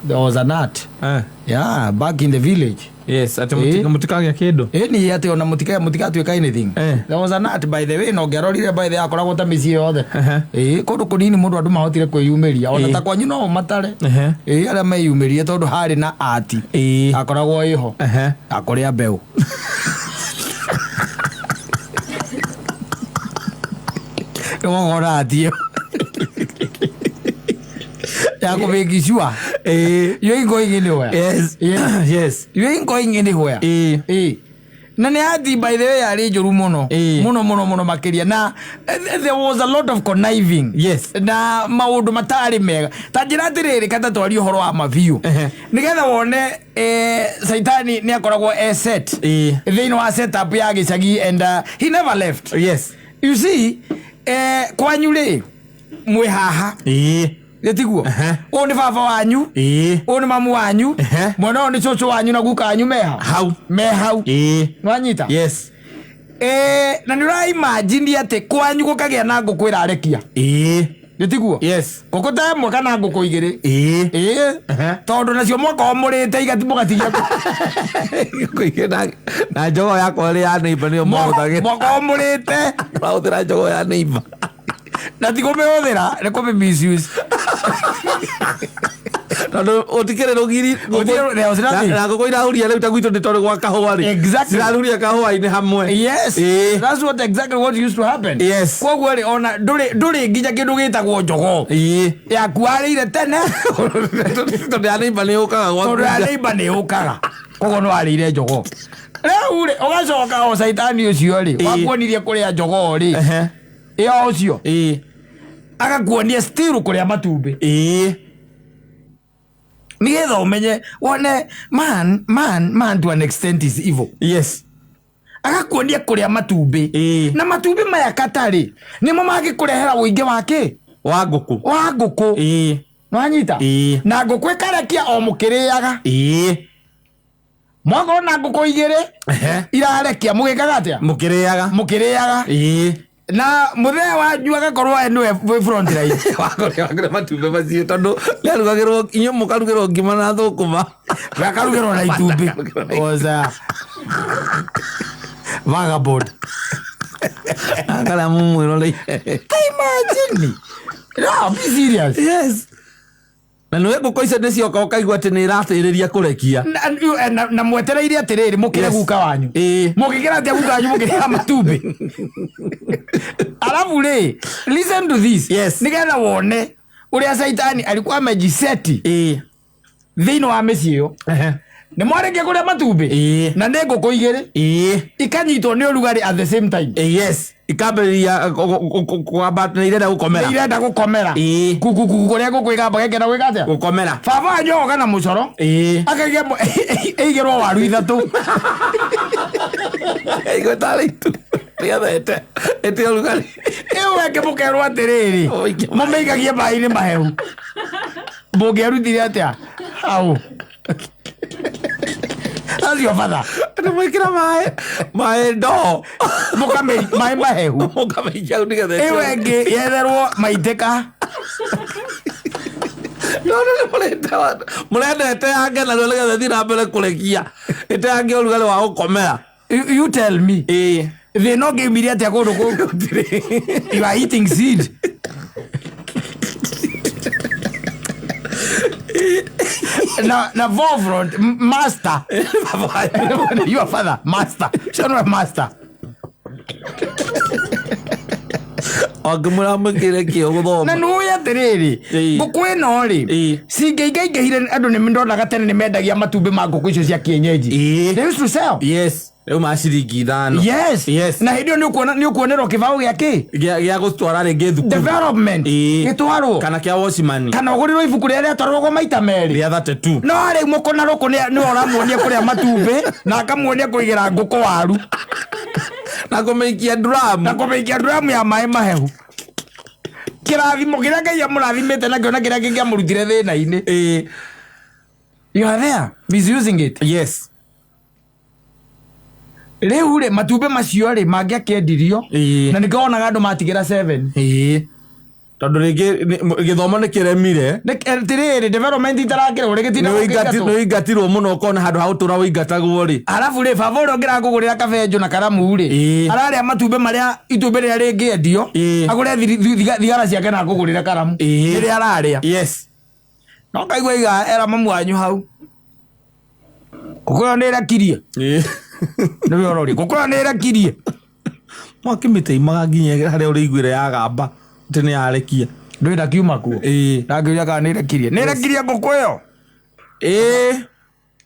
There was an art. Yeah, back in the village. Yes, atĩ mũtikagĩa kĩndũ. Ĩni atĩ ona mũtigatuĩka anything. There was an art, by the way, na ũngĩarorire, by the way, akoragwo ta mĩciĩ yothe. Ĩĩ, kũndũ kũnini mũndũ andũ mahotire kwĩyumĩria ona ta kwanyu no matare. Ĩĩ, arĩa meyumĩrie tondũ harĩ na art. Akoragwo ĩho. Ya kũrĩa mbeũ. Nĩwogora art ĩyo. Ya kũ make sure you ain't going anywhere. You ain't going anywhere. Ĩĩ. Na nĩ ati, by the way, yarĩ njũru mũno. Mũno mũno mũno makĩria, na there was a lot of conniving na maũndũ matarĩ mega. Ta njĩra atĩrĩrĩ, kata twarie ũhoro wa mabiũ, nĩgetha wone Saitani nĩ akoragwo e set thĩinĩ wa setup ya gĩcagi, and he never left. You see, kwanyu rĩ, mwĩ haha, gĩtiguo? Ũyũ nĩ baba wanyu, ũyũ nĩ mamu wanyu, mwena ũyũ nĩ cũcũ wanyu na guka wanyu meha Hau. Me hau. Nĩwanyita? Yes. Na nĩ ũraimagine atĩ kwanyu gũkagĩa na ngũkũ ĩrarekia, gĩtiguo? Yes. Ngũkũ ta ĩmwe kana ngũkũ igĩrĩ. Ĩĩ, tondũ nacio mwakorwo mũrĩte igati mũgatigia. Kũingĩ na njogoo yakwa ĩrĩ ya neighbor nĩyo mahũthagĩra. Mwakorwo mũrĩte. Mahũthĩra njogoo ya neighbor. Na ti kũmĩhũthĩra, nĩ kũmĩ misuse. Tondũ ũtikĩrĩ rũgiri. There was nothing. Na ngũkũ irahuria rĩu ta gwitũ nĩ tondũ gwa kahũa rĩ, cirahuria kahũa-inĩ hamwe. Yes. That's what exactly what used to happen. Koguo rĩ, ona ndũrĩ nginya kĩndũ gĩtagwo njogoo yaku warĩire tene. Tondũ ya neighbor nĩ yũkaga gwaku. Tondũ ya neighbor nĩ yũkaga, koguo nĩ warĩire njogoo. Rĩu rĩ, ũgacoka o caitani ũcio rĩ wakuonirie kũrĩa njogoo rĩ, ĩyo ũcio agakuonia still kũrĩa matumbĩ, nĩgetha ũmenye wone man to an extent is evil. Agakuonia kũrĩa matumbĩ. Na matumbĩ maya katarĩ nĩmo mangĩkũrehera ũingĩ wa kĩ? Wa ngũkũ. Wa ngũkũ. Nwanyita? Ĩĩ. Na ngũkũ ĩkarekia o mũkĩrĩaga. Mwakorwo na ngũkũ igĩrĩ irarekia, mũgĩkaga atĩa? Mũkĩrĩaga. Mũkĩrĩaga. Na mũthee wanyu agakorwo we nĩwe wĩ front line. Wakũrĩa matumbĩ macio tondũ rĩarugagĩrwo inyuĩ mũkarugĩrwo ngima na thũkũma. Gakarugĩrwo na itumbĩ. Oza vagabond. Karĩa mũmwĩroreire. Imagine, no be serious. Yes, na nĩwe ngũkũ icio nĩcioka ũkaigua atĩ nĩ ĩratĩrĩria kũrekia. Na mwetereire atĩrĩrĩ, mũkĩre guka wanyu. Mũgĩkĩra atĩa guka wanyu mũkĩrĩa matumbĩ? Alafu rĩ, listen to this, nĩgetha wone ũrĩa caitani alikuwa amejiseti thĩinĩ wa mĩciĩ ĩyo. Nĩ mwarĩkia kũrĩa matumbĩ, na nĩ ngũkũ igĩrĩ, ikanyitwo nĩ ũrugarĩ at the same time. Yes, ikambĩrĩria kwamba nĩ irenda nĩ gũkomera. Irenda gũkomera. Kukukuku kũrĩa ngũkũ ĩkamba gekena gwĩka atĩa? Gũkomera. Baba wanyu oga na mũcoro, akaiga ĩigĩrwo waru ithatũ. Igwe tarĩ itu nĩgetha ĩte ũrugarĩ. Ĩyo ĩngĩ mũkerwo atĩrĩrĩ, Ũike maĩ. Mũmĩikagie maĩ-inĩ mahehu. Mũngĩarutire atĩa hau? That's your father. Nĩ mwĩkĩra maĩ ndoo. Mũkamĩ maĩ mahehu. Mũkamĩikia hau nĩgetha ĩte Ĩyo ĩngĩ yetherwo maitĩka. No nĩ mũrenda ĩteange narĩo nĩgetha ĩthiĩ na mbere kũrekia, ĩteange ũrugarĩ wa gũkomera. You tell me, thĩna ũngĩumire atĩa kũndũ kũu? You are eating seed. Na forefront master, your father, master ũcio nĩwe master. Wangĩmwĩra mwĩkĩre kĩo Na gũthoma. nĩũĩ atĩrĩrĩ, ngũkũ ĩno rĩ, cingĩingaingĩhire, andũ nĩ ndonaga tene nĩ mendagia matumbĩ ma ngũkũ icio cia kienyeji. They used to sell. Yes, rĩu ma ciringi 5. Yes. Na hĩndĩ ĩyo nĩ ũkuona, nĩ ũkuonerwo kĩbaũ gĩa kĩ? Gĩa gũtwara rĩngĩ thukuru. Development. Gĩtwarwo. Kana kĩa watchman. Kana ũgũrĩrwo ibuku rĩrĩa rĩatwaragwo maita merĩ. Rĩa 32. No rĩu mũkũna rũkũ nĩwe ũramuonia kũrĩa matumbĩ na akamuonia kũigĩra ngũkũ waru. Na kũmĩikia drum. Na kũmĩikia drum ya maĩ mahehu. Kĩrathimo kĩrĩa Ngai amũrathimĩte nakĩo na kĩrĩa kĩngĩamũrutire thĩna-inĩ, you are there misusing it. Rĩu rĩ, matumbĩ macio rĩ, mangĩakĩendirio, na nĩkĩo wonaga andũ matigĩra 7. Tondũ rĩngĩ gĩthomo nĩ kĩremire. Atirĩrĩ, development itarakĩra ũrĩ gĩtinda. Nĩ ũingatirwo mũno, ũkona handũ ha gũtũra ũingatagwo rĩ. Arabu rĩ, baba ũrĩa ũngĩrakũgũrĩra kabenjũ na karamu rĩ, ararĩa matumbĩ marĩa itumbĩ rĩrĩa rĩngĩendio, agũre thigara ciake na akũgũrĩre karamu rĩrĩa ararĩa. No kaigua iga era mamu wanyu hau, ngũkũ ĩyo nĩ ĩrekirie. Nĩwe ũroria ngũkũ ĩyo nĩ ĩrekirie. Mwaki mĩtĩimaga nginya harĩa ũrĩiguĩre yagamba atĩ nĩ yarekia. Ndwĩna kiuma kuo. Ndangĩũria kana nĩ ĩrekirie, nĩ ĩrekirie ngũkũ ĩyo.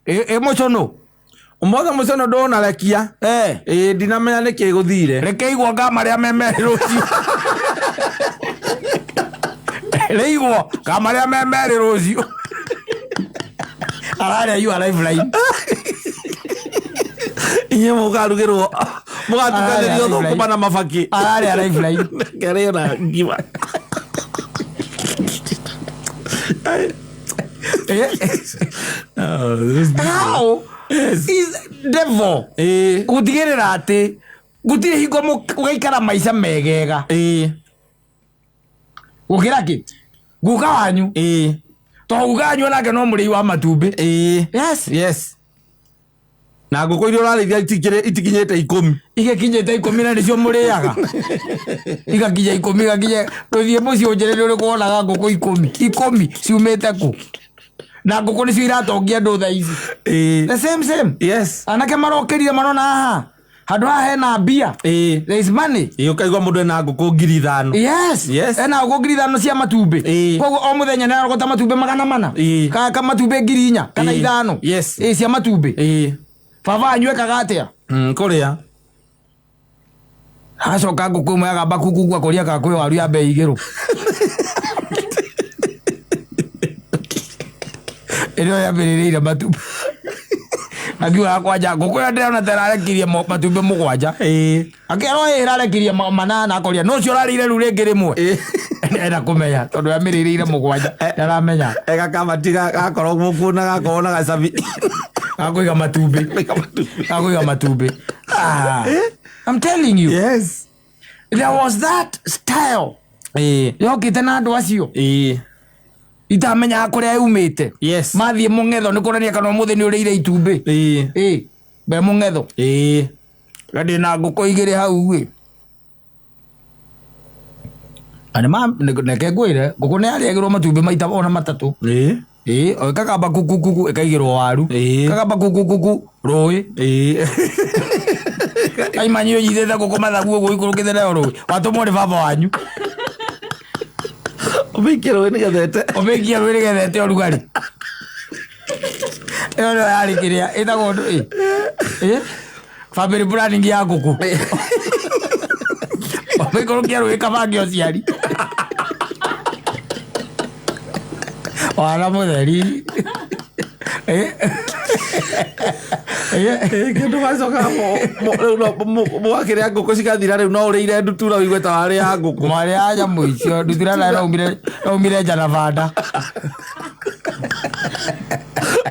Ĩ mũcũnũ. Ũmũthĩ mũcũnũ ndũnarekia. Ĩĩ, ndinamenya nĩkĩ gũthire. Reke igwo nga marĩa me merĩ rũciũ, rĩigwo nga marĩa me merĩ rũciũ. Ararĩa you lifeline. Inyuĩ mũkarugĩrwo, mũgatukanĩrio thũkũma na mabaki. Ararĩa lifeline. Kerĩo na ngima. How is devil gũtigĩrĩra atĩ gũtirĩ hingo ũgaikara maica megega gũkĩra kĩ guka wanyu, tondũ guka wanyu onake no mũrĩi wa matumbĩ. Yes. Yes, na ngũkũ iria ũrarĩithia itikinyĩte 10. Igĩkinyĩte 10 na nĩcio mũrĩaga, igakinya 10, igakinya. Ndũthiĩ mũciĩ ũnjĩre nĩ ũrĩkũ wonaga ngũkũ 10, 10 ciumĩte kũ, na ngũkũ nĩcio iratongia andũ thaa ici. The same same. Anake marokĩrire, marona haha handũ haha hena mbia. There is money. Ĩĩ, ũkaigua mũndũ ena ngũkũ 5000. Ena ngũkũ 5000 cia matumbĩ. Koguo o mũthenya nĩ ararogota matumbĩ 400. Ka matumbĩ 4000 kana 5. Ĩĩ, cia matumbĩ. Baba wanyu ekaga atĩa? Kũrĩa. Acoka ngũkũ ĩmwe yagamba kuku akũria kana kwĩ waru ya mbei igĩrũ ĩrĩa yambĩrĩrĩire matumbĩ, akiuga kwanja ngũkũ ĩyo ndĩrona ta ĩrarekirie matumbĩ 7. Akĩrwo ĩ ĩrarekirie 8, akoria no ũcio ũrarĩire rĩu rĩngĩ rĩmwe. Enda kũmenya tondũ yamĩrĩrĩire 7, ndaramenya. Ega kamati gakorwo mũkuo na gakorwo na gacabi. Gakũiga matumbĩ, gakũiga matumbĩ. Ah, I'm telling you, there was that style yokĩte na andũ acio itamenyaga kũrĩa yumĩte. Mathiĩ mũng'etho nĩ kuonania kana ũmũthĩ nĩ ũrĩire itumbĩ. Ĩ be mũng'etho. Na ndĩna ngũkũ 2 hau ĩ. Na reke ngwĩre, ngũkũ nĩ yarĩagĩrwo matumbĩ maita ona 3. Ĩ o ĩkagamba kuku kuku, ĩkaigĩrwo waru. Ĩkagamba kuku kuku, rũĩ. Aimanyi ũnyitĩte ngũkũ mathagu ũguo ikũrũkĩte nayo rũĩ, watũmwo nĩ baba wanyu. Ũmĩikie rũĩ nĩgetha ĩte. Ũmĩikie rũĩ nĩgetha ĩte ũrugarĩ. Ĩyo nĩyo yarĩ kĩrĩa ĩtagwo ndũ ĩ ĩ family planning ya ngũkũ. Ũmĩikũrũkie rũĩ kabange ũciari wana mũtheri. Ĩ. Ĩ. Kĩndũ gacoka rĩu no mũgakĩrĩa ngũkũ cigathira, rĩu no ũrĩire ndutura ũigue ta warĩa ngũkũ. Mwarĩ ya nyamũ icio ndutura nayo naumire nja na banda.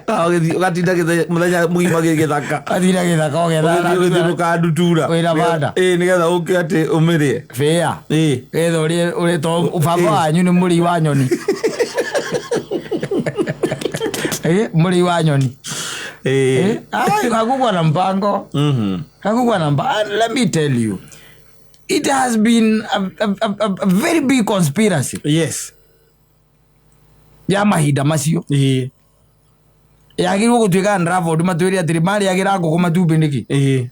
Ũgatinda mũthenya mũgima gĩthaka. Athire gĩthaka ũgetha. Ũgĩthiũrũrũka ndutura. Wĩna banda. Ĩĩ, nĩgetha ũke atĩ ũmĩrĩe. Bĩa. Getha ũrĩe ũrĩe to baba wanyu nĩ mũrĩi wa nyoni. Ĩ mũrĩi wa nyoni. Ai, hakukuwa na mpango. Hakukuwa na mpango. And let me tell you, it has been a very big conspiracy ya mahinda macio. Yagĩrĩirwo gũtuĩka unraveled, matwĩre atĩrĩ marĩagĩra ngũkũ matumbĩ nĩkĩ.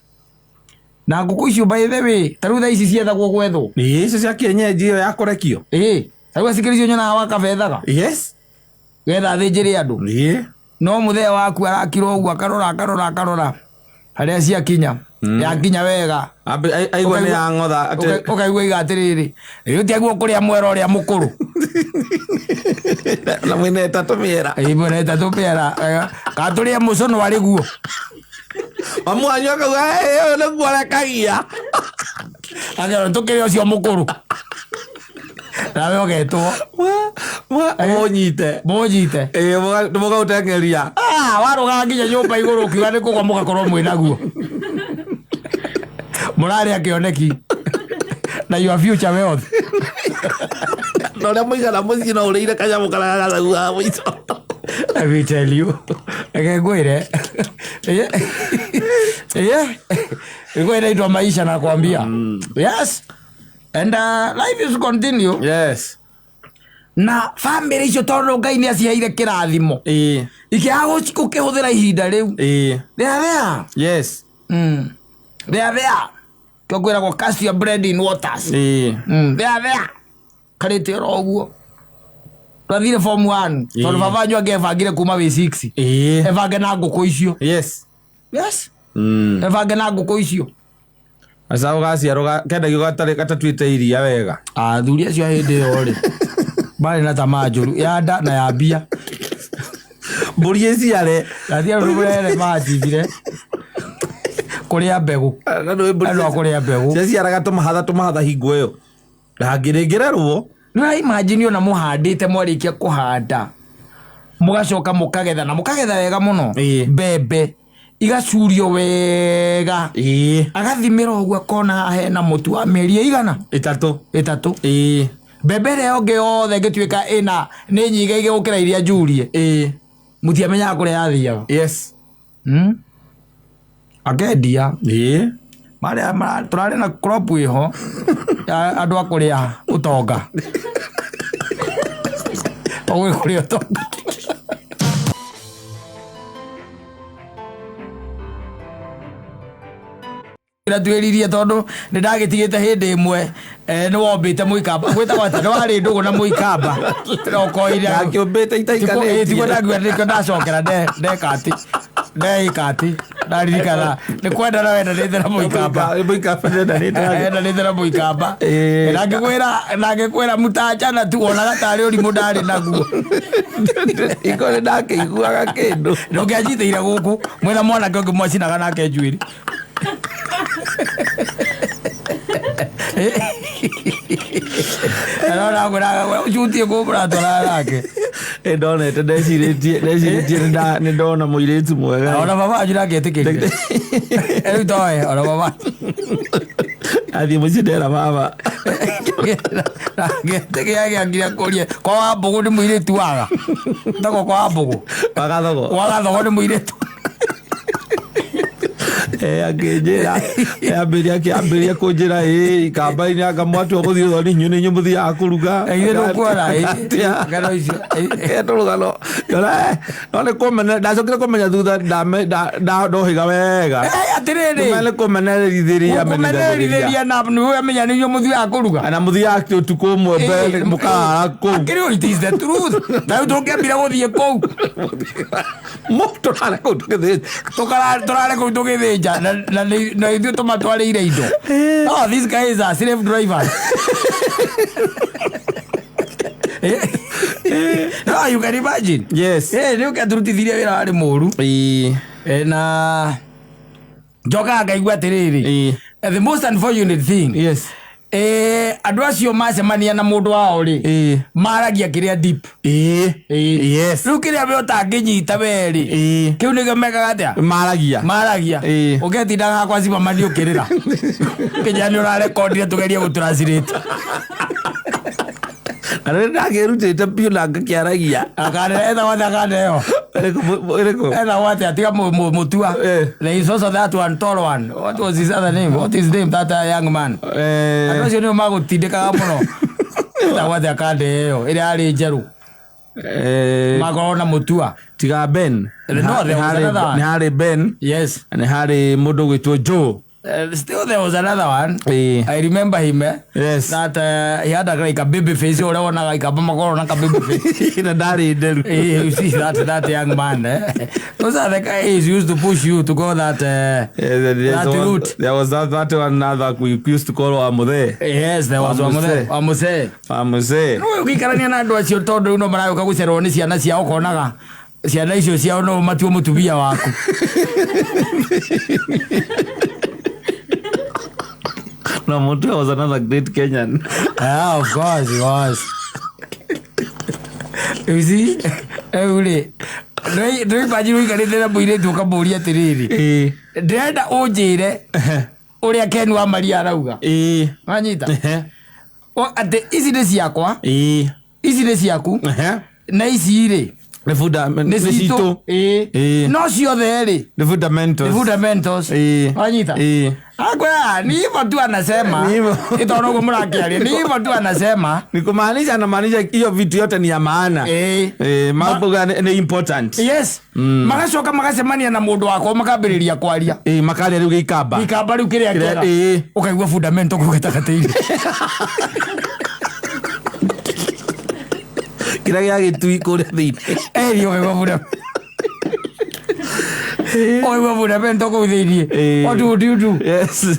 Na ngũkũ icio, by the way, ta rĩu thaa ici ciethagwo gwethwo. Ĩĩ, icio cia kienyeji, ĩyo ya kũrekio. Ĩĩ, ta rĩu acikĩrĩ icio nyonaga wakabethaga getha athĩnjĩre andũ. No mũthee waku arakira ũguo, akarora, akarora, akarora harĩa ciakinya, yakinya wega. Aigua nĩ yang'otha atĩ. Ũkaigua iga atĩrĩrĩ, rĩu tiaguo kũrĩa mwera ũrĩa mũkũrũ. Na mwĩna 3 mĩera. Ĩĩ, mwena 3 mĩera, kana tũrĩe mũcũnũ arĩ guo. Mamu wanyu akauga, "Ĩ, ũyũ nĩguo arekagia." Akera tũkĩrĩa ũcio mũkũrũ nawe ũgetwo. Mũnyite. Mũnyite. Ĩĩ, mũgaũteng'eria. Ah, warũgaga nginya nyũmba igũrũ ũkiuga nĩ kũgwa, mũgakorwo mwĩ naguo mũrarĩa kĩoneki na your future wealth. Na ũrĩa mũigana mũciĩ no ũrĩire kanyamũ karĩa gathagua ha mũico. Let me tell you. Reke ngwĩre. Yeah. Ilikuwa inaitwa maisha nakwambia. Yes. And life is continue. Yes. Na family icio tondũ Ngai nĩ aciheire kĩrathimo. Ĩĩ. Ikĩaga gũkĩhũthĩra ihinda rĩu. Ĩĩ. They are there. Yes. They are there. Kĩo kwĩragwo cast your bread in waters. Ĩĩ. They are there. Karĩte oro ũguo. Twathire form 1 tondũ Ĩĩ. baba wanyu angĩebangire kuma wĩ 6. Ĩĩ. Ebange na ngũkũ icio. Yes. Yes. Ebange na ngũkũ icio. Gacaũ gaciarwo kendagio gatarĩ gatatuĩte iria wega. Athuri acio a hĩndĩ ĩyo rĩ marĩ na tamaa njũru ya nda na ya mbia. Mbũri ĩciare. Gathia rũrere manjibire kũrĩa mbegũ. Na nĩ mbũri Andũ a kũrĩa mbegũ. ciaciaraga tũmahatha tũmahatha hingo ĩyo. Ndangĩrĩngĩrerwo. Nĩ imagine ona mũhandĩte mwarĩkia kũhanda mũgacoka mũkagetha na mũkagetha wega mũno. Ĩĩ. Mbembe igacurio wega. Ĩĩ. Agathimĩra ũguo akona haha hena mũtu wa mĩeri ĩigana? Ĩtatũ. Ĩtatũ. Ĩĩ. Mbembe ĩrĩa ĩngĩ yothe ĩngĩtuĩka ĩna nĩ nyinga gũkĩra iria njurie. Ĩĩ. Mũtiamenyaga kũrĩa yathiaga. Yes. Akendia. Ĩĩ. Marĩa tũrarĩ na crop ĩho ya andũ a kũrĩa ũtonga. Ũgũĩ kũrĩa ũtonga. Twĩririe tondũ nĩ ndagĩtigĩte hĩndĩ ĩmwe nĩ wombĩte mũikamba gwĩtagwo atĩa nĩ warĩ ndũgũ na mũikamba okoire Ndakĩũmbĩte itaikanĩtie. tiguo ndaigua nĩkĩo ndacokera ndeka atĩ ndeĩka atĩ ndaririkana nĩ kwendana wendanĩte na mũikamba. Mũikamba nĩendanĩte nake. Endanĩte na mũikamba. Ĩĩ. Na ngĩkwĩra mũtachana tu wonaga tarĩ ũrimũ ndarĩ naguo. Iko nĩ ndakĩiguaga kĩndũ. Ndũngĩanjitĩire gũkũ mwĩna mwanake ũngĩ mwacinaga nake njuĩrĩ. Arona ngwĩraga ũcutie kũ mũratwarana nake. Ĩ ndonete ndecirĩtie nĩ ndona mũirĩtu mwega. Ona baba wanyu ndangĩetĩkĩrire. Rĩu toe ona baba. Athiĩ mũciĩ ndera baba. Ngĩetĩkĩra nginya kũrie kwa Wambũgũ nĩ mũirĩtu waga. Tagwo kwa Wambũgũ. Wagathogo. Kwa Gathogo nĩ mũirĩtu. Akĩnjĩra akĩambĩrĩria kũnjĩra ĩ ikamba-inĩ anga mwatua gũthiĩ ũthoni inyuĩ nĩ inyuĩ mũthiaga kũruga. Ithuĩ ndũkuona Atĩa? ngano icio. Tũrũgano. No nĩ kũmene ndacokire kũmenya thutha ndohĩga wega. Atĩrĩrĩ. Nĩ kũmenerithĩria Kũmenerithĩria na nĩwe amenya nĩ inyuĩ mũthiaga kũruga. Na mũthiaga ũtukũ ũmwe mbere mũkarara kũu. Akĩrĩ it is the truth. Ta rĩu tũngĩambire gũthiĩ kũu. Tũrare kũu tũgĩthĩnja. Tũrare kũu tũgĩthĩnja na ithuĩ tũmatwarĩire indo. Oh, these guys are slave drivers. No, you can imagine. Yes. Nĩ ũkĩatũrutithirie wĩra warĩ mũru. Na njokaga ngaigua atĩrĩrĩ. The most unfortunate thing. Yes. Andũ acio macemania na mũndũ wao rĩ maragia kĩrĩa deep. Yes. Rĩu kĩrĩa we ũtangĩnyita we rĩ kĩu nĩkĩo mekaga atĩa? Maragia. Maragia. Ũketindaga hakwa cimamani ũkĩrĩra. Kĩnya nĩ ũrarekondire tũgerie gũtranslate. Na rĩrĩa ndakĩrutĩte biũ na ngakĩaragia. Etagwo atĩa kanda ĩyo? Ĩrĩkũ? Etagwo atĩa? Tiga mũtua. There is also that one tall one. What was his other name? What is his name that young man? Andũ acio nĩo magũtindĩkaga mũno. Etagwo atĩa kanda ĩyo ĩrĩa yarĩ njerũ? Makorwo na mũtua. Tiga Ben. No, there was another one. Nĩ harĩ Ben. Yes. Nĩ harĩ mũndũ ũgwĩtwo Joe. Still there was another one. I remember him. Yes. That he had a, like a baby face. Or like a mama a baby face. Na ndarĩ nderu. You see that young man. Those are the guys used to push you to go that that route. There was that one another we used to call Wamuthe. Yes, there was Wamuthe. Wamuthe. Wamuthe. No, ũgĩikarania na andũ acio tondũ rĩu no maragũka gũcererwo nĩ ciana ciao ũkonaga ciana icio ciao no matuo mũtumia waku. No, Mutua was another great Kenyan. Yeah, of course he was. You see, every ndĩ imagine ũikarĩte na mũirĩtu ũkamũũria atĩrĩrĩ, ndĩrenda ũnjĩre ũrĩa Ken wa Maria arauga. Wanyita? Atĩ ici nĩ ciakwa, ici nĩ ciaku, na ici rĩ nĩ nĩ citũ. Ĩĩ. No ciothe rĩ Nĩ fundamentals. nĩ fundamentals. Wanyita? Akwera ni hivyo tu anasema. Ni hivyo. Itono uguo mũrakĩaria ni hivyo tu anasema. Ni kumaanisha, anamaanisha hiyo vitu yote ni ya maana. Mambo gani ni important. Yes. Magacoka magacemania na mũndũ wakwa makambĩrĩria kwaria. Makaria rĩu gĩikamba. Gĩikamba rĩu kĩrĩa Kĩrĩa, kĩega. Ũkaigua fundamental kũu gatagatĩ-inĩ. Kĩrĩa gĩa gĩtui kũrĩa thĩinĩ. Ũkaigua fundamental. Ũkaigua fundamental kũu thĩinĩ. What would you do? Yes.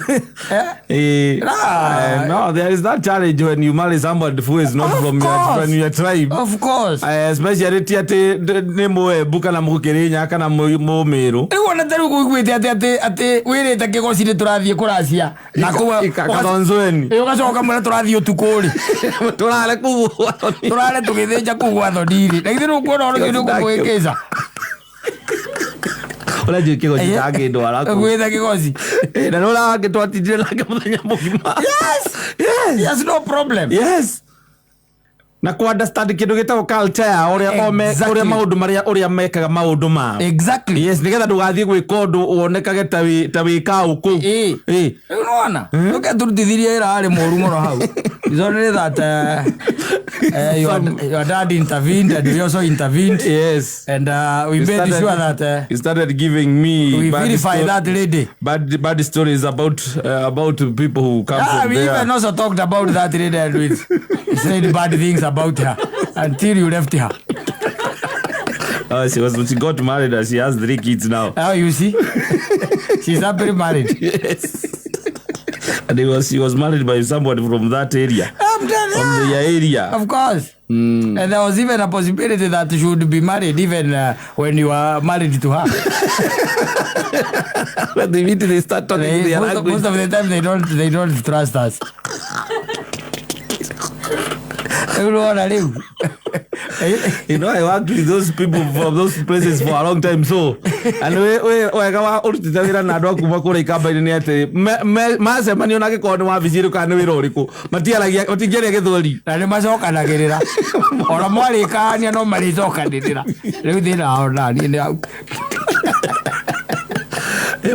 Nah. No, there is that challenge when you marry somebody who is not Of from your, course. from your tribe. Of course. Especially ti atĩ nĩ Mũembu kana Mũkĩrĩnya kana Mũmĩrũ. Rĩu ona ta rĩu kũiguĩte atĩ atĩ wĩrĩte Kĩgoci nĩ tũrathiĩ kũracia. Na kũu Kathonzweni. Ũgacoka ũkamwĩra tũrathiĩ ũtukũ rĩ. Tũrare kũu gwa Thoni. Tũrare tũgĩthĩnja kũu gwa Thoni rĩ. Na githĩ ndũkuona ũhoro ũcio nĩũkũmũhĩngĩca? Ũrĩa njũĩ Kĩgoci ndangĩndwara kũu. Ũguĩte Kĩgoci. Na nĩ ũrĩa wake twatindire nake mũthenya mũgima. Yes. Yes. Yes, no problem. Yes. Na ku understand kĩndũ gĩtagwo culture yao, ũrĩa o Exactly. ũrĩa maũndũ marĩa, ũrĩa mekaga maũndũ mao. Exactly. Yes, nĩgetha ndũgathiĩ gwĩka ũndũ wonekage ta wĩ kaũ kũu. Rĩu nĩwona? Rĩu tũrutithirie wĩra warĩ mũru mũno hau. It's only that your dad intervened and we also intervened. Yes. And we You made started sure that you started giving me we bad verify that lady. Bad stories about people who come from We there. even also talked about that lady and we said bad things about her until you left her. She got married and she has 3 kids now. Oh, you see? She's happily married. Yes. And she was married by somebody from that area. I'm telling From you. the area. Of course. And there was even a possibility that she would be married even when you are married to her. When they meet, they start talking their language. Most of the time they don't trust us. Everyone are you. You know, I worked with those people from those places for a long time. So, and we wega urutite wira na andu a kuma kuria ikamba-inĩ nĩ atĩ macemanio na gĩkorwo nĩ wabici ĩrĩkũ kana nĩ wĩra ũrĩkũ, matiaragia, matingĩaria Gĩthweri. Na nĩ macokanagĩrĩra. Ona mwarĩkania no marĩcokanĩrĩra. Rĩu thĩna wao na niĩ nĩ hau.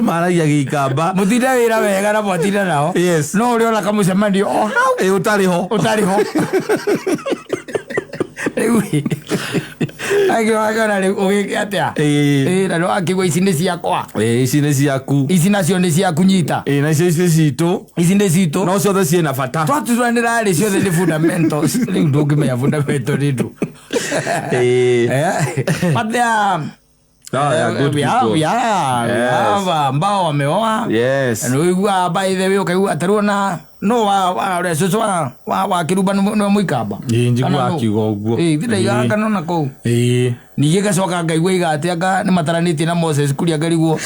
Maragia Gĩikamba. Mũtinde wĩra wega na mwatinda nao. Yes. No ũrĩ ona kamũcemanio o hau. Ũtarĩ ho. Ũtarĩ ho. Rĩu ĩ, akĩona rĩu ũgĩke atĩa? Na no akĩgua ici nĩ ciakwa. Ici nĩ ciaku. Ici nacio nĩ ciaku nyita. Na icio ici citũ. Ici nĩ citũ. No ciothe ciĩna bata. Twaturanĩra rĩ, ciothe nĩ fundamentals. Rĩu ndũngĩmenya fundamental nĩ ndũ. But they are No, they are good we people. are, we Yes. have ambao wameoa. Yes. Na ũiguaga by the way ũkaigua atĩ rĩu ona no wa ũrĩa cũcũ wa Kĩrumba nĩ Mũikamba. Ĩĩ, njiguaga Kana nũ? akiuga ũguo. Ĩĩ, ithe ndaigaga kana ona kũu. Ĩĩ. Ningĩ ngacoka ngaigua iga atĩ anga nĩ mataranĩtie na Moses Kuria ngarigwo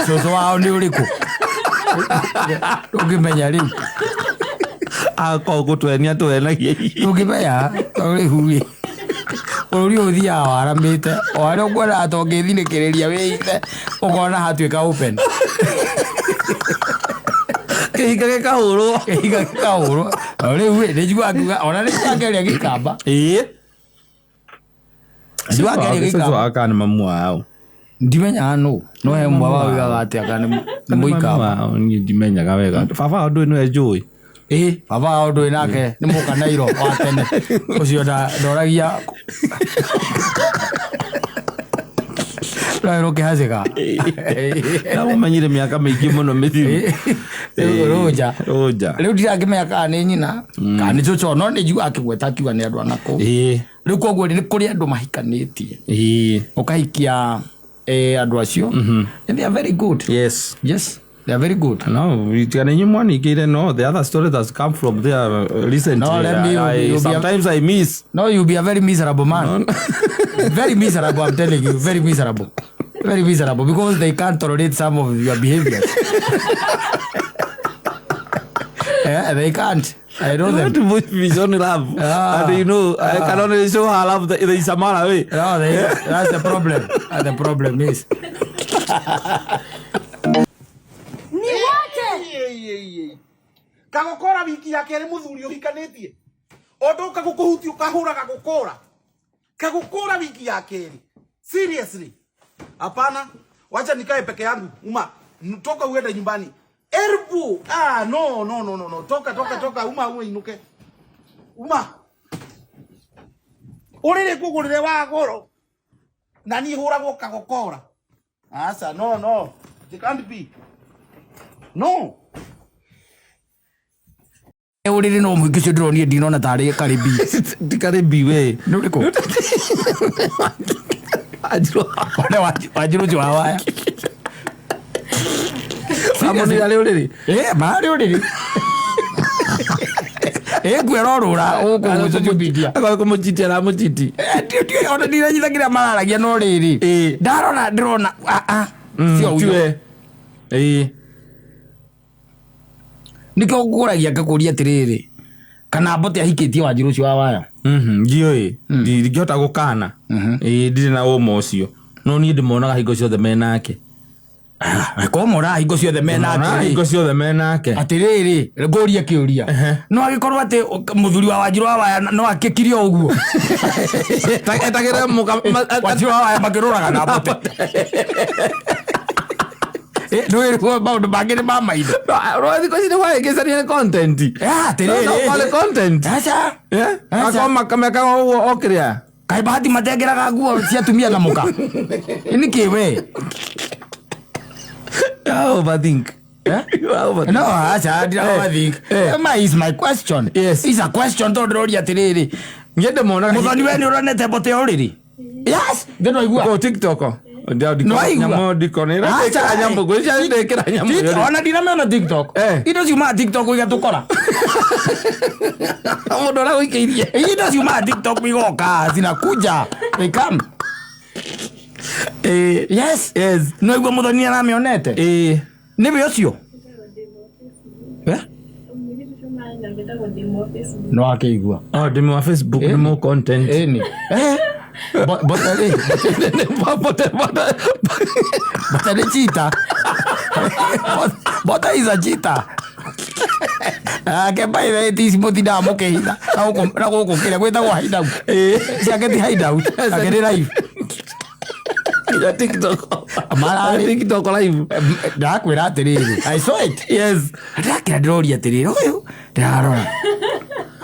cũcũ wao nĩ ũrĩkũ. Ndũngĩmenya rĩu. Akorwo gũtwenia twenagia. Ndũngĩmenya, tondũ rĩu rĩ, bũrũri ũyũ ũthiaga waramĩte. O harĩa ũkuona ta ũngĩthinĩkĩrĩria wĩithe, ũkona hatuĩka open. Kĩhinga gĩkahũrwo. Kĩhinga gĩkahũrwo. O rĩu rĩ, nĩ njiguaga ngiuga, ona nĩ njiguaga ngĩaria Gĩkamba. Ĩĩ. Njiguaga ngĩaria Cũcũ Gĩkamba. wa kana nĩ mamu wao. Ndimenyaga nũ. No he ũmwe wao ugaga atĩ anga nĩ Mũikamba. Wao, niĩ ndimenyaga wega. Baba wao ndũĩ nĩwe njũĩ. Ĩĩ, baba wao ndũĩ nake nĩ Mũkanairo wa tene. Ũcio ndoragia. No rũkĩhacĩka. Ndamũmenyire mĩaka mĩingĩ mũno mĩthiru. Rĩu Rũnja. Rũnja. Rĩu ndirakĩmenya kana nĩ nyina, kana nĩ cũcũ, no nĩ njiguaga akĩgweta akiuga nĩ andũ a nakũu. Rĩu koguo nĩ kũrĩ andũ mahikanĩtie. Ũkahikia, andũ acio. And they are very good. Yes. Yes. They are very good. No, it can any money get no. The other story that's come from there recently. No, let me, you'll be a Sometimes I miss. No, you'll be a very miserable man. No. Very miserable, I'm telling you. Very miserable. Very miserable because they can't tolerate some of your behaviors. Yeah, they can't. I know them. To put vision love. And you know, I can only show her love the Samara way. No, that's the problem. That's the problem is. Kagokora wiki ya kerĩ mũthuri ũhikanĩtie. Ũndũ ũka gũkũhutia ũkahũra gagũkũra. Kagũkũra wiki ya kerĩ. Seriously. Hapana. Wacha nikae peke yangu. Uma, toka uende nyumbani. Erbu. Ah, no, no, no, no, no. Toka, toka, toka. Uma uwe inuke. Uma. Ũrĩrĩ ngũgũrĩre wa goro. Na niĩ hũragwo kagũkora. Asa, no, no. It can't be. No. Ũrĩrĩ no mũingĩ ũcio ndĩronire ndinona tarĩ Karibi. Ti Karibi we. Nĩ ũrĩkũ? Wanjiru. Ũrĩa Wanjiru ũcio wa waya. Amonire arĩ ũrĩrĩ. Eh, marĩ ũrĩrĩ. Eh, ngwerorũra gũkũ social media. Akorwo kũmũchiti aramũchiti. Eh, ona ndiranyita kĩrĩa mararagia no rĩrĩ. Ĩĩ. Ndarora ndĩrona ah ah. Cio ũyũ. Tiwe. Ĩĩ. Nĩkĩo ngũragia ngakũria atĩrĩrĩ. Kana Mbote ahikĩtie Wanjiru ũcio wa waya. Ndiũĩ. Ndingĩhota gũkana. Ĩĩ ndirĩ na ũma ũcio. No niĩ ndĩmonaga hingo ciothe menake. Angĩkorwo moraga hingo ciothe menake Monaga rĩ. hingo ciothe menake. Atĩrĩrĩ, ngũrie kĩũria. No agĩkorwo atĩ mũthuri wa Wanjiru wa waya no akĩkire o ũguo. Etagĩrĩre mũka Wanjiru wa waya makĩrũraga na Mbote. Eh, ndũĩ maũndũ mangĩ nĩ ma maitho. Thikũ ici nĩ wahĩngĩcania nĩ content. Eh, atĩrĩrĩ. No, no, call content. Aca. Eh? Aca. Akorwo makamekaga ũguo o kĩrĩa. Kaĩ bahati matengeraga nguo cia atumia na mũka. Nĩ kĩ we? You overthink. Eh? You overthink. No, aca, ndira overthink. Eh. My is my question. Yes. Is a question tondũ ndĩroria atĩrĩrĩ. Niĩ ndĩmonaga Mũthoni we nĩ ũronete Mbote ũrĩrĩ? Yes, ndĩraigua. Kũ TikTok. Nĩwaigua? Nyamũ ndiko nĩ Aca, ĩra nyamũ ngwĩciria ndĩkĩra nyamũ ĩyo. Ona ndinamĩona TikTok. Eh. Indo ciumaga TikTok igatũkora. Mũndũ ũragũikĩirie. Indo ciumaga TikTok igoka, zinakuja. They come. Ĩĩ. Yes. Yes. No igua mũthoni aramĩonete. Ĩĩ. Nĩwe ũcio? Eh? No akĩigua. Oh, ndĩmũ wa Facebook nĩ mũ content. Ĩni. Eh. Mbote rĩ. Mbote mbote. Mbote nĩ cheater. Mbote is a cheater. Ake by the way ti mũtindaga mũkĩhitha na gũkũ na gũkũ kĩrĩa gwĩtagwo hideout. Ciake ti hideout. Ake nĩ live. Ya TikTok. Mararĩ. TikTok live. Ndakwĩra atĩrĩrĩ. I saw it. Yes. Ndakĩra ndĩroria atĩrĩrĩ ũyũ ndĩrarora.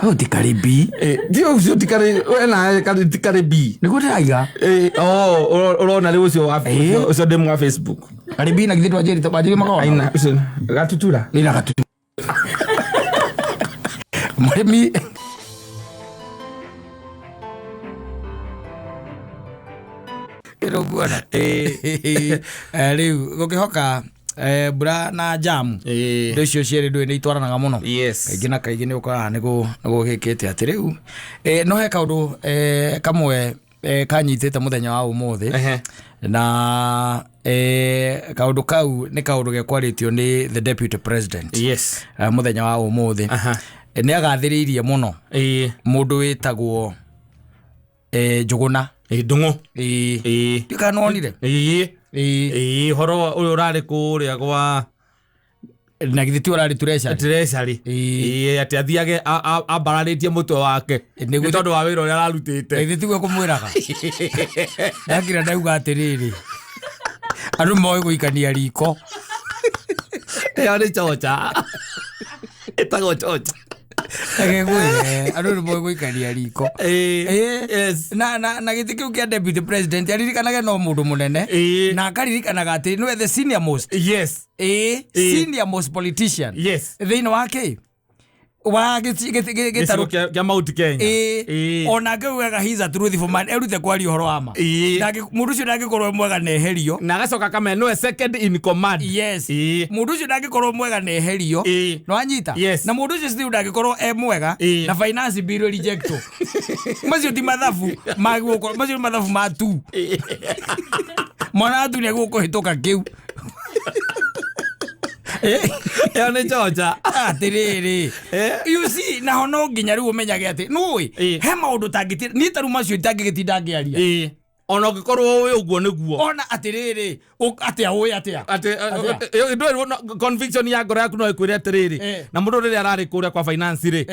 Ũyũ ti Karibi. Ti ũcio ti Kari we na Kari ti Karibi. Nĩguo ndĩraiga. Eh, oh, ũrona rĩu ũcio wa Ĩĩ. ũcio ndĩmũ wa Facebook. Karibi na githĩ twanjĩrĩ twanjĩrĩ magona. Aina ũcio gatutura. Ĩna gatu. Mũrĩmi ĩrũguona rĩu gũkĩhoka mbura na jamu Ĩĩ. indo icio cierĩ ndũĩ nĩ itwaranaga mũno. Yes. Kaingĩ na kaingĩ nĩ ũkoraga nĩ gũgĩkĩte atĩ rĩu no he kaũndũ kamwe kanyitĩte mũthenya wa ũmũthĩ. Ehe. Na kaũndũ kau nĩ kaũndũ gekwarĩtio nĩ the deputy president. Yes. Mũthenya wa ũmũthĩ. Aha. Nĩ agathĩrĩirie mũno Ĩĩ. mũndũ wĩtagwo Njũgũna. Ĩĩ Ndung'u. Ĩĩ. Ĩĩ. Ndiũĩ kana nĩwonire? Ĩĩ. Ĩĩ. Ĩĩ ũhoro ũyũ ũrarĩ kũrĩa gwa Na githĩ ti ũrarĩ treasury? Treasury. Ĩĩ. Ĩĩ atĩ athiage ambararĩtie mũtwe wake Nĩguo nĩ tondũ wa wĩra ũrĩa ararutĩte. Githĩ tiguo kũmwĩraga? Ndakira ndauga atĩrĩrĩ, andũ moĩ gũikania riko. Ĩyo nĩ chocha. Ĩtagwo chocha. Reke ngwĩre, andũ nĩ moĩ gũikania riko. Ĩĩ. Ĩĩ. Yes. Na gĩtĩ kĩu kĩa deputy president aririkanage no mũndũ mũnene. Ĩĩ. Na akaririkanaga atĩ nĩwe the senior most. Yes. Ĩĩ, Ĩĩ. senior most politician. Yes. Thĩinĩ wa kĩ? Wa Gĩcigo gĩtarũ kĩa Mount Kenya. Ĩĩ. Ĩĩ. Onake ugaga he's a truthful man erute kwaria ũhoro wa ma. Ĩĩ. Mũndũ ũcio ndangĩkorwo e mwega na eherio. Na agacoka akamenya nĩwe second in command. Yes. Ĩĩ. Mũndũ ũcio ndangĩkorwo mwega na eherio. Ĩĩ. Nĩwanyita? Yes. Na mũndũ ũcio still ndangĩkorwo e mwega Ĩĩ. na finance bill rejectwo. Macio ti mathabu ma gũkũ, macio nĩ mathabu ma tu. Mwana wa tu nĩegũkũhĩtũka kĩu. Ĩyo nĩ chocha. Atĩrĩrĩ. Eh. You see, naho no nginya rĩu ũmenyage atĩ nĩũĩ Ĩĩ. he maũndũ tangĩtinda niĩ ta rĩu macio itangĩgĩtinda ngĩaria. Ĩĩ. Ona ũngĩkorwo ũĩ ũguo nĩguo. Ona atĩrĩrĩ, atĩa ũĩ atĩa? Atĩ Atĩa? ndũĩ conviction ya ngoro yaku no ĩkwĩre atĩrĩrĩ, na mũndũ rĩrĩa ararĩ kũrĩa kwa finance rĩ,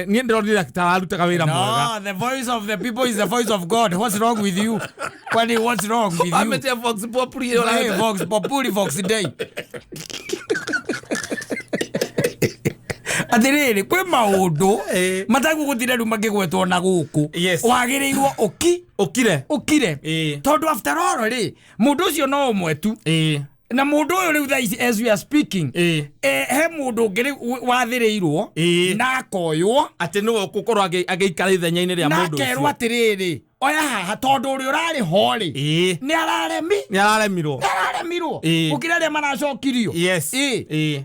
niĩ ndĩronire ta ararutaga wĩra mwega. No, the voice of the people is the voice of God. What's wrong with you? Kwani what's wrong with you? Ametia Vox Populi. Hey, Vox Populi, Vox Dei. Atĩrĩrĩ, kwĩ maũndũ matagũgũtira rĩu makĩgwetwo na gũkũ. Wagĩrĩirwo ũki ũkire. Ũkire. Tondũ after all rĩ, mũndũ ũcio no ũmwe tu. Na mũndũ ũyũ rĩu thaa ici as we are speaking, he mũndũ ũngĩ rĩu wathĩrĩirwo na akoywo atĩ nĩwe ũgũkorwo agĩikara ithenya-inĩ rĩa na mũndũ akerwo ũcio. Atĩrĩrĩ, oya haha tondũ ũrĩa ũrarĩ ho rĩ, nĩ araremi nĩ araremirwo. Nĩ araremirwo. Gũkĩra arĩa maracokirio.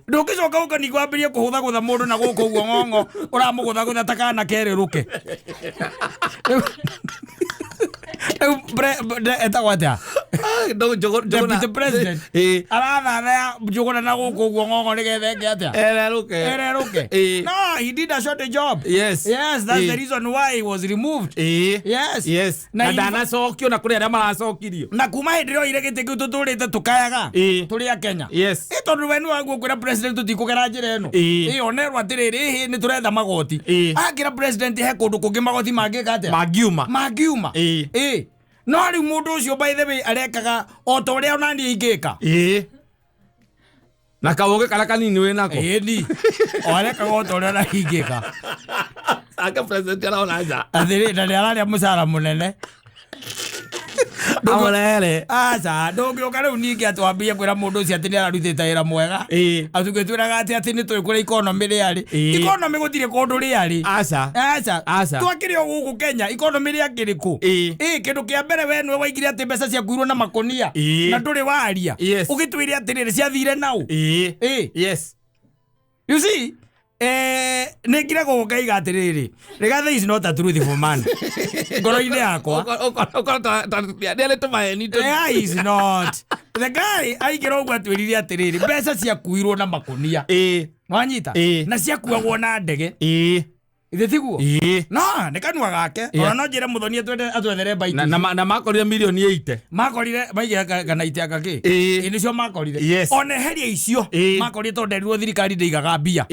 Ndũngĩcoka ũka ningĩ wambĩrĩrie kũhũthagũtha mũndũ na gũkũ ũguo ng'ong'o ũramũgũthagũtha ta kana kerĩrũke. Rĩu etagwo atĩa? No, Njũgũna. Deputy President. Arathathaya Njũgũna na gũkũ ũguo ng'ong'o nĩgetha eke atĩa? Ererũke. Ererũke. No, he did a short job. Yes, that's the reason why he was removed. Yes. Na Na ndanacokio na kũrĩ arĩa maracokirio. Na kuma hĩndĩ ĩrĩa oire gĩtĩ kĩu tũtũrĩte tũkayaga tũrĩ a Kenya. Ĩ tondũ we nĩwe waguo kwĩra president tũtikũgera njĩra ĩno. Ĩ onerwo atĩrĩrĩ, ĩhĩ nĩ tũretha magoti. Akĩra president he kũndũ kũngĩ magoti mangĩka atĩa? Mangiuma. Mangiuma. Ĩ. No rĩu mũndũ ũcio by the way arekaga o ta ũrĩa ona niĩ ingĩka. Na kaũgĩ karĩa kanini wĩ nako. Ĩni. O arekaga o ta ũrĩa ona niĩ ingĩka. Ake president arona nja. Atĩrĩ, na nĩ ararĩa mũcara mũnene. Amũrehere. Aca, ndũngĩũka rĩu ningĩ atĩ wambie kwĩra mũndũ ũcio atĩ nĩ ararutĩte wĩra mwega. Atĩ ũngĩtwĩraga atĩ nĩ tũĩ kũrĩa economy rĩarĩ. Economy gũtirĩ kũndũ rĩarĩ. Aca. Aca. Aca. Twakĩrĩ o gũkũ Kenya, economy rĩakĩrĩ kũ? Ĩ, kĩndũ kĩa mbere we nĩwe waigire atĩ mbeca ciakuirwo na makũnia. Na ndũrĩ waria. Ũgĩtwĩre atĩrĩrĩ, ciathire naũ? Ĩ. You see, nĩ ngiragwo ngaiga atĩrĩrĩ, Rigathi is not a truthful man. Ngoro-inĩ yakwa. Ũkorwo ta nĩ arĩ tũmaheni Yeah, he is not. The guy aingĩra ũguo atwĩrire atĩrĩrĩ, mbeca ciakuirwo na makũnia. Nwanyita? Na ciakuagwo na ndege. Ithe tiguo? No, nĩ kanua gake. Ona no njĩre Muthoni atwethere mbaiti. Na makorire mirioni 80. Makorire maigire kana ite aka kĩ? Ĩ, nĩcio makorire. Ona eheria icio, makorire tondũ nderirwo thirikari ndĩigaga mbia.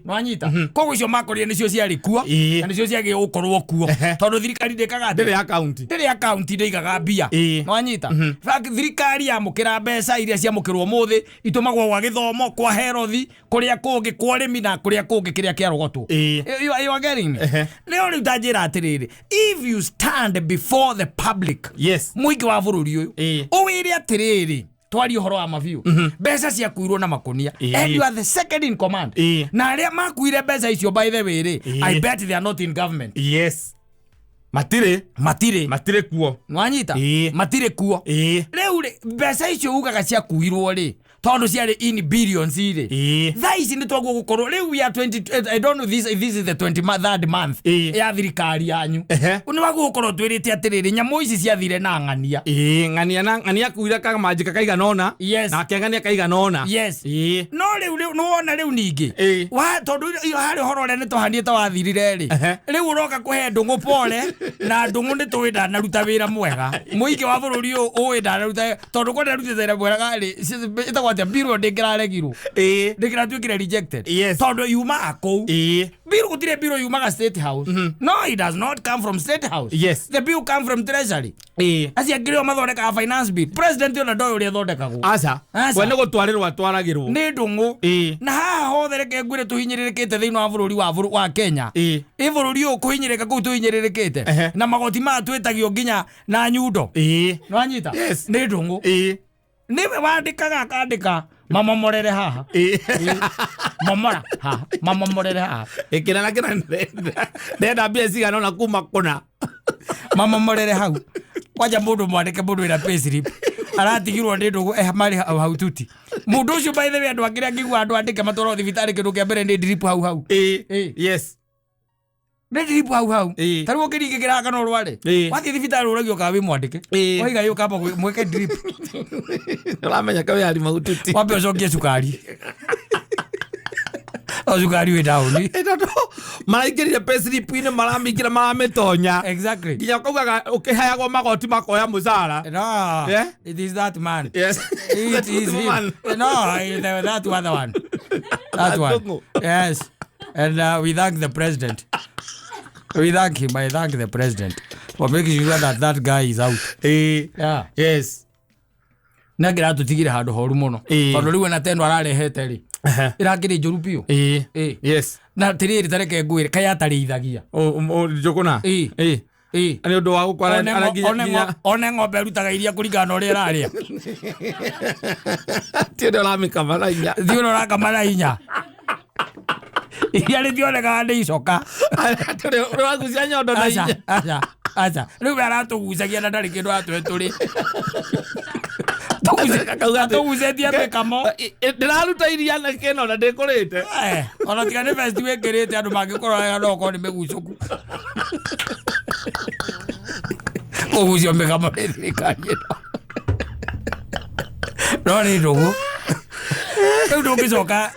Nwanyita? Koguo icio makorire nĩcio ciarĩ kuo, na nĩcio ciagĩrĩirwo gũkorwo kuo. Tondũ thirikari ndĩkaga atĩa? Ndĩrĩ account. Ndĩrĩ account, ndĩigaga mbia. Nwanyita? In fact, thirikari yamũkĩra mbeca iria ciamũkĩrwo ũmũthĩ itũmagwo gwa gĩthomo, kwa health, kũrĩa kũngĩ, kwa ũrĩmi na kũrĩa kũngĩ kĩrĩa kĩarogotwo. You are getting me? Rĩu rĩu ta njĩra atĩrĩrĩ, if you stand before the public, mũingĩ wa bũrũri ũyũ, ũwĩre atĩrĩrĩ, twarie ũhoro wa mabiũ, mbeca ciakuirwo na makũnia, and you are the second in command, na arĩa makuire mbeca icio by the way rĩ, I bet they are not in government. Yes. Matirĩ. Matirĩ. Matirĩ kuo. Nwanyita? Matirĩ kuo. Rĩu rĩ, mbeca icio ugaga ciakuirwo rĩ, tondũ ciarĩ in billions rĩ, thaa ici nĩ twaguo gũkorwo rĩu we are 20, I don't know this is the 23rd month ya thirikari yanyu. Nĩ waguo gũkorwo twĩrĩte atĩrĩrĩ, nyamũ ici ciathire na ng'ania. Ng'ania na ng'ania akuire kamanjika kaigana ũna. Nake ng'ania kaigana ũna. No rĩu rĩu nĩwona rĩu ningĩ. Wa, tondũ harĩ ũhoro ũrĩa nĩtũhanie ta wathirire rĩ. Rĩu ũroka kũhe Ndũng'ũ pole, na Ndũng'ũ nĩ tũĩ ndanaruta wĩra mwega. Mũingĩ wa bũrũri ũyũ ũĩ ndanaruta, tondũ kwenda arutĩte wĩra mwega rĩ, ĩtagwo atĩa, bill ndĩngĩraregirwo. Ndĩngĩratuĩkire rejected. Tondũ yumaga kũu. Bill gũtirĩ bill yumaga State House. No, it does not come from State House. The bill come from Treasury. Acio angĩ rĩo mathondekaga finance bill. President ona ndoĩ ũrĩa ĩthondekagwo. Aca. Aca. We nĩ gũtwarĩrwo atwaragĩrwo. Nĩ Ndũng'ũ. Na haha hothe reke ngwĩre tũhinyĩrĩrĩkĩte thĩinĩ wa bũrũri wa Kenya. Ĩ bũrũri ũyũ kũhinyĩrĩka kũu tũhinyĩrĩrĩkĩte. Na magoti maya twĩtagio nginya na nyundo. Nĩwanyita? Nĩ Ndũng'ũ. Nĩwe wandĩkaga akandĩka mamomorere haha. Momora haha. Mamomorere haha. Ĩkĩra na kĩra ndenda mbia cigana ũna kuma kũna. Mamomorere hau. Kwanja mũndũ mwandĩke mũndũ wĩna payslip. Aratigirwo nĩ Ndũng'ũ marĩ hau tuti. Mũndũ ũcio by the way andũ angĩ angĩigua andũ andĩke matwarwo thibitarĩ kĩndũ kĩa mbere nĩ drip hau hau. Nĩ drip hau hau. Ta rĩu ũngĩringĩkĩra kana ũrware. Wathiĩ thibitarĩ ũragio kana wĩ mwandĩke. Waiga yũ kamba mwĩke drip. Ũramenya kawe arĩ mahututi. Wambe ũcokie cukari. O cukari wĩ taũni. Tondũ maraingĩrire payslip-inĩ, maramĩingĩra, maramĩtonya. Nginya ũkaugaga ũkĩheagwo magoti makoya mũcara. No. Yeah? It is that man. Yes. It That is him. man. No, that other one. That one. Ndung'u. Yes. And we thank the president. We thank him. I thank the president for making sure that that guy is out. Yeah. Yes. Nä angä ratå handå horu må no. Tondå rä u ona teno ararehete rä ĩrakĩrĩ njũru biũ. Yes. Na tirĩrĩ, tareke ngwĩre, kaĩ atarĩ ithagia. Njũgũna. Nĩ ũndũ wa gũkora One ng'ombe ĩrutaga iria kũringana na ũrĩa ĩrarĩa. Ti ũrĩa ũramĩkama na inya. Ti ũrĩa ũrakama na inya, iria rĩtionekaga nĩ icoka. Atĩ ũrĩa ũragucia nyondo na Aca, inya. aca, aca, rĩu we aratũgucagia na ndarĩ kĩndũ atũhe tũrĩ. Akauga atĩ- Atũgucetie mĩkamo. Ndĩraruta iria na kĩno na ndĩkũrĩte. Ona tiga nĩ vest wĩkĩrĩte, andũ mangĩkorwo wega no ũkorwo nĩ mĩgucũku kũgucio mĩkamo nĩ thirikari ĩno, no nĩ ndũgũ rĩu ndũngĩcoka.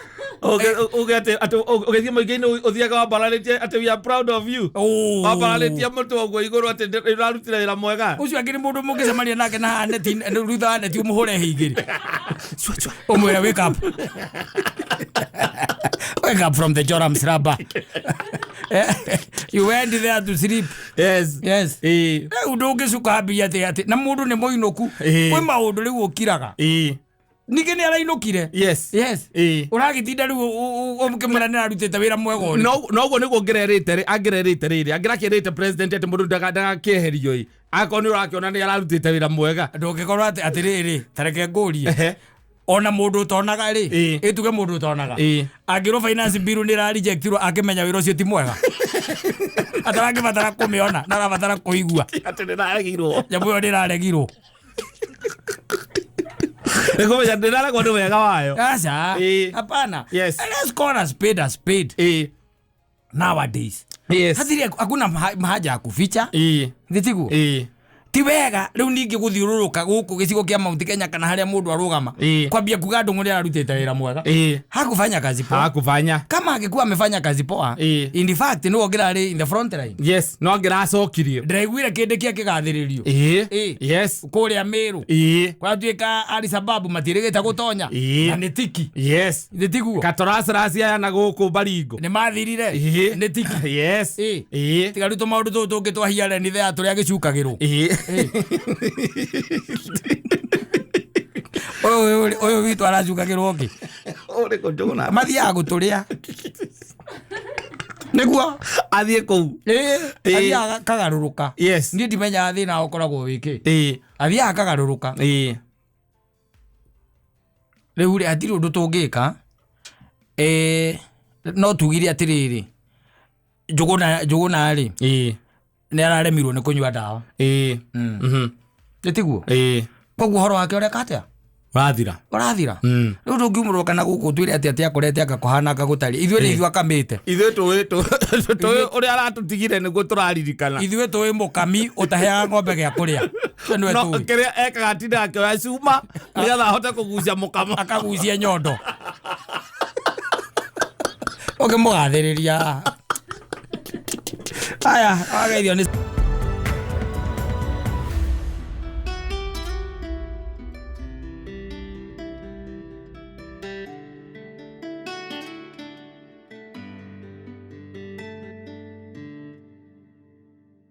Uge atĩ ũgĩthiĩ mũingĩ-inĩ ũthiaga wambararĩtie atĩ we are proud of you. Oh. Wambararĩtie mũtwe ũguo igũrũ atĩ ũrarutire wĩra mwega. Ũcio angĩ nĩ mũndũ mũngĩcemania nake na haha neti thutha wa neti, ũmũhũre hĩ igĩrĩ, ũmwĩre, "Wake up, wake up from the Joram slumber. You went there to sleep." Yes. Yes. Rĩu ndũngĩcuka mbia atĩ na mũndũ nĩ mũinũku. Kwĩ maũndũ rĩu ũkiraga. Ningĩ nĩ arainũkire. Yes. Ũragĩtinda rĩu ũkĩmwĩra nĩ ararutĩte wĩra mwega ũrĩkũ? Noguo nĩguo ngĩrerĩte rĩ, angĩrerĩte rĩrĩ, angĩrakĩrĩte president atĩ mũndũ ndagakĩeherio ĩ, akorwo nĩ ũrakĩona nĩ ararutĩte wĩra mwega. Ndũngĩkorwo atĩ atĩrĩrĩ, tareke ngũrie, ona mũndũ ũtonaga rĩ, ĩtuge mũndũ ũtonaga angĩrwo finance bill nĩ ĩrarejectirwo, akĩmenya wĩra ũcio ti mwega, atarangĩbatara kũmĩona na arabatara kũigua atĩ nĩraregirwo. Nyamũ ĩyo nĩ ĩraregirwo. Nĩ kũmenya ndĩraregwo nĩ wega wayo. Aca. Hapana. Let's call a spade a spade. Nowadays hatirĩ, hakuna haja ya kuficha. Thitiguo? Ti wega rĩu ningĩ gũthiũrũrũka gũkũ gĩcigo kĩa Mount Kenya kana harĩa mũndũ arũgama kwambia kuga Ndũng'ũ nĩ ararutĩte wĩra mwega. Hakufanya kazi poa. Hakufanya. Kama angĩkuwa amefanya kazi poa, in fact nĩwe ũngĩrarĩ in the front line. Yes, no angĩracokirio. Ndĩraiguire kĩndĩ kĩa kĩgathĩrĩrio kũrĩa Mĩrũ, kwatuĩka ari sababu matiĩrĩgĩte gũtonya. Na nĩ tiki. Nĩ tiguo? Katoraciraci aya na gũkũ Baringo. Nĩ mathirire. Nĩ tiki. Tiga rĩu tũmaũndũ tũtũ tũngĩ twahiare nĩ thea tũrĩa gĩcukagĩrwo. Ũyũ witũ aracukagĩrwo kĩ? Ũrĩkũ, Njũgũna? Mathiaga gũtũrĩa nĩguo athiĩ kũu. Athiaga kagarũrũka. Niĩ ndimenyaga thĩna ũkoragwo wĩkĩ. Athiaga kagarũrũka. Rĩu rĩ, hatirĩ ũndũ tũngĩka. No tugire atĩrĩrĩ, Njũgũna, Njũgũna rĩ, nĩ araremirwo nĩ kũnyua ndawa. Nĩ tiguo? Koguo ũhoro wake ũreka atĩa? Ũrathira. Ũrathira. Rĩu ndũngiumũrũka na gũkũ twĩre atĩ atĩ akorete anga kũhana anga gũtarĩ, ithuĩ nĩ ithuĩ akamĩte. Ithuĩ tũĩ ũrĩa aratũtigire nĩguo tũraririkana. Ithuĩ tũĩ mũkami ũtaheaga ng'ombe gĩa kũrĩa. Ũcio nĩwe No tũĩ. kĩrĩa ekaga, atindaga akĩoya cuma nĩgetha ahote kũgucia mũkamo. Akagucia nyondo ũkĩmũgathĩrĩria. Aya, wageithio nĩ